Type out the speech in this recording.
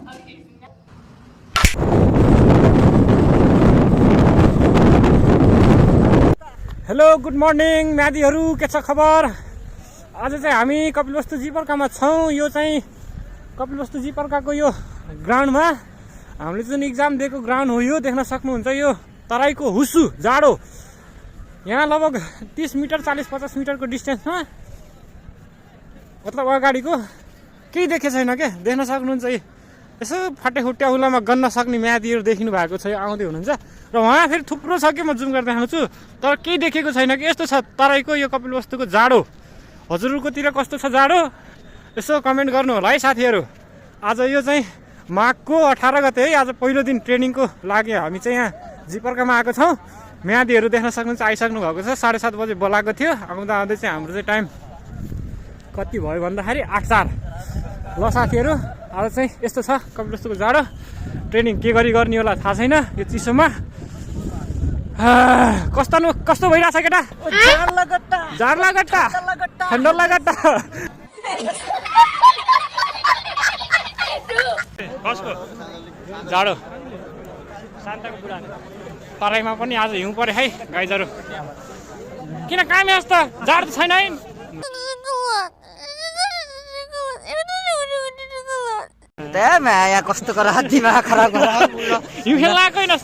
Hello good morning म्यादीहरू, के छ खबर? आज चाहिँ हामी कपिलवस्तु जीपर्कामा छौँ। यो चाहिँ कपिलवस्तु जीपर्काको यो ग्राउन्डमा हामीले जुन इक्जाम दिएको ग्राउन्ड हो यो। देख्न सक्नुहुन्छ यो तराईको हुसु जाडो। यहाँ लगभग 30 मिटर 40-50 मिटरको डिस्टेन्समा मतलब अगाडिको केही देखे छैन क्या। देख्न सक्नुहुन्छ यसो फाटे खुट्टा उलामा गन्न सक्ने म्यादीहरू देखिनु भएको छ, आउँदै हुनुहुन्छ। र उहाँ फेरि थुप्रो छ कि म जुम गरेर देखाउँछु, तर केही देखेको छैन कि। यस्तो छ तराईको यो कपिलवस्तुको जाडो। हजुरहरूकोतिर कस्तो छ जाडो यसो कमेन्ट गर्नु होला है साथीहरू। आज यो चाहिँ माघको 18 गते है, आज पहिलो दिन ट्रेनिङको लागि हामी चाहिँ यहाँ जीपर्कामा आएको छौँ। म्यादीहरू देख्न सक्नुहुन्छ आइसक्नु भएको छ। 7:30 बजे बोलाएको थियो। आउँदा आउँदै चाहिँ हाम्रो चाहिँ टाइम कति भयो भन्दाखेरि 8:04। ल साथीहरू, आज चाहिँ यस्तो छ कपिलवस्तुको जाडो। ट्रेनिङ के गरी गर्ने होला थाहा छैन यो चिसोमा। कस्तो भइरहेछ केटा? जाडला गट्टा ठन्डला गट्टा। कसको जाडो? शान्तको कुरा। तराईमा पनि आज हिउँ परे है गाइजहरू। किन कामी जस्तो जाडो छैन है? यहाँ कस्तो दिमाग खराब हिउँ खेल्न आएको होइन